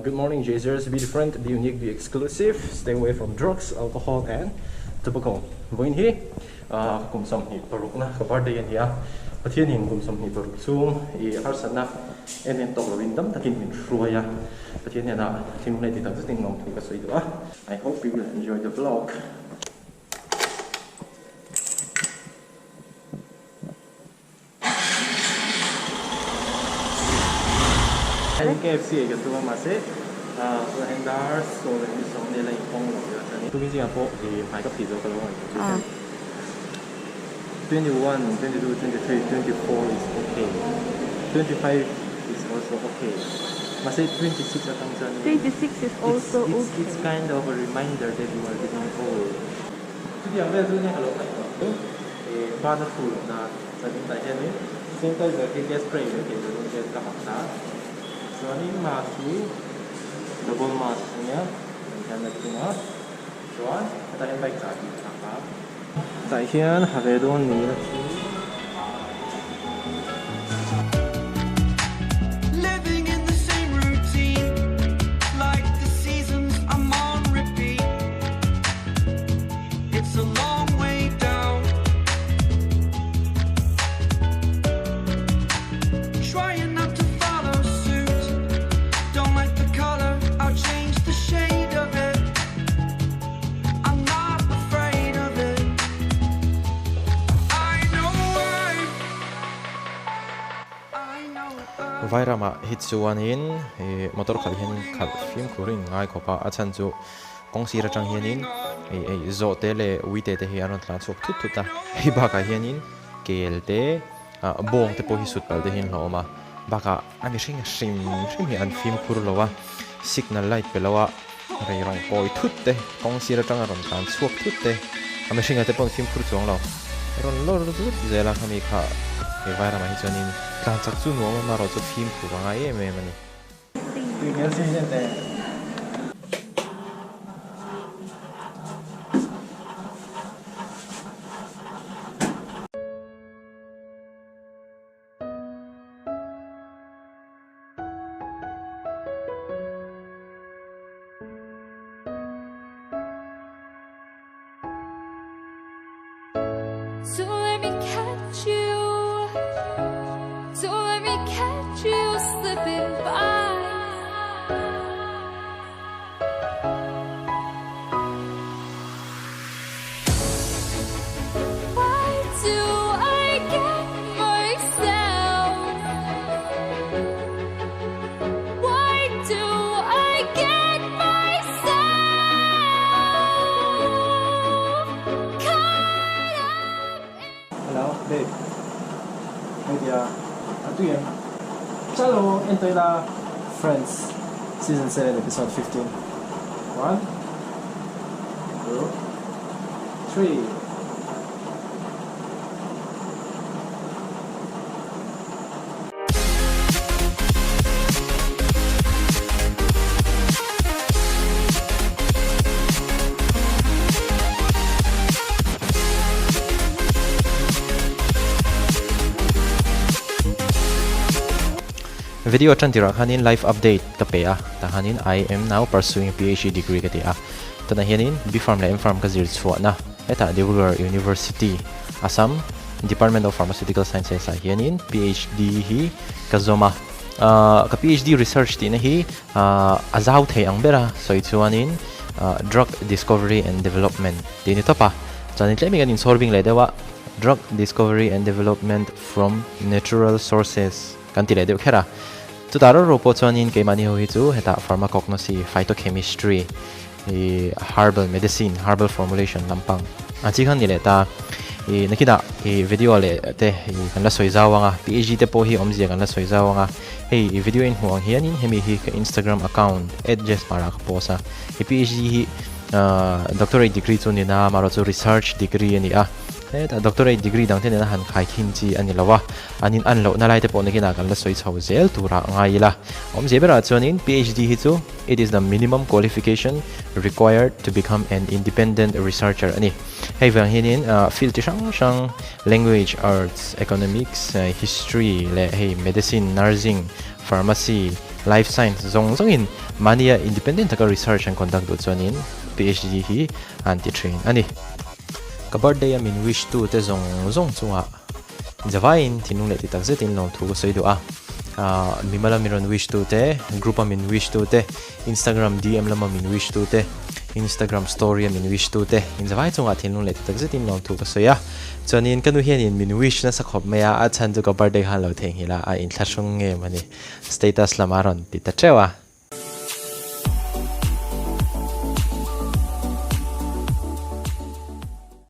Good morning Jazers, be different, be unique, be exclusive, stay away from drugs, alcohol and tobacco. Vawiin hi ka kum 26 na ka birthday a ni a, Pathianin kum 26 chhung i harsatna em em tawk loin dam takin min hruai a, Pathian hnenah thil hlei ti tak zetin lawmthu ka sawi duh a. I hope you will enjoy the vlog. Hei KFC ei ka tum a mahse tunah hian dar saw leh ni sawm nel a inhawng lo nia chuan in tukin zingah pawh i hmai ka phih zo ka lo ngaihtuah chu hian 21, 22, 23, 24 is okay 25 is also okay mahse 26 atang chuan in 26 is also okay it's kind of a reminder that you are getting old chutiang vel chu nia ka lo ngaihtuah chu bana thu lohna Chuan tah hianin sanitizer hi gas spray mai thei tur hian ka hak ta. Chuanin mask hi double mask a nia tah hian a thing a, chuan hetah hian bike chahbi ka hak a. Tah hian ha ve dawn ni ila chu. Vairamah hi chuanin ih motor khalh hianin khalh fimkhur in ngai khawp a a chhan chu Kawng sir atang hianin ih hei zawh te leh ui te te hi an rawn tlan chhuak thut thut a, hei bakah hianin kel te ah bawng te pawh hi sut palh te hi an hlauhawm a, bakah a mihring hrim hrim hi an fimkhur lo a, signal light pe lo a rei rawn kawi thut te kawng sir atanga rawn tlan chhuak thut te a mihringa te pawh an fimkhur chuang lo, rawn lawr zut zel a khami kha hei vairamah hi chuanin tlan chak chu nuam a marawh chu fimkhur a ngai em em a ni. So let me catch you So let me catch you slipping by Why do I get myself Why do I get myself caught up Hello babe Hei tia a tui em? Chalo entoy la Friends season 7 episode 15 One two three. Video tan tirah khanin life update ka pe a, tah khanin I am now pursuing PhD degree ka ti a, tunah hianin B Pharm leh M Pharm ka zir chhuahna hetah Dibrugarh University, Assam Department of Pharmaceutical Sciences ah hianin PhD hi ka zawm a. Ka PhD research tihna hi a zau thei ang ber a, sawi chuanin Drug Discovery and Development tih a ni tawp a. Chuanin tlem in kan inchhawr bing leh deuh a, Drug Discovery and Development from Natural Sources kan ti leh deuh kher a. Chutah ro ro pawh chuanin keimahni ho hi chu hetah Pharmacognosy, Phytochemistry, I herbal medicine, herbal formulation lampang a chi khan ni leh ta. I nakinah i video leh te i kan la sawi zau ang a, PhD te pawh hi awmzia kan la sawi zau ang a. Hei i video in hmuh ang hianin hemi hi ka Instagram account @jessmara ka post a. I PhD hi doctorate degree chu ni na, amaherawhchu research degree a ni a. Hetah doctorate degree dang te nena han khai khin chi a ni lo a, an in an lohna lai te pawh nakinah kan la sawi chho zel turah ngai ila. Awmzia berah chuanin PhD hi chu it is the minimum qualification required to become an independent researcher a ni. Hei vang hianin field chi hrang hrang language, arts, economics, history leh hei medicine, nursing, Pharmacy, Life Science zawng zawngin mahnia independent taka research an conduct duh chuanin PhD hi an ti thin a ni. Ka birthday a min wish tu te zawng zawng chungah zavaiin thinlung leh ti tak zetin lawmthu ka sawi duh a. Mimala min rawn wish tu te, group a min wish tu te, Instagram DM lama min wish tu te, Instagram story a min wish tu te, in zavai chungah thinlung leh ti tak zetin lawmthu ka sawi a. Chuanin ka nu hianin min wish nasa khawp mai a, a chhan chu ka birthday khan lo theihnghilh a, a inthlahrung ngem a ni. Status lamah a rawn ti ta teuh a.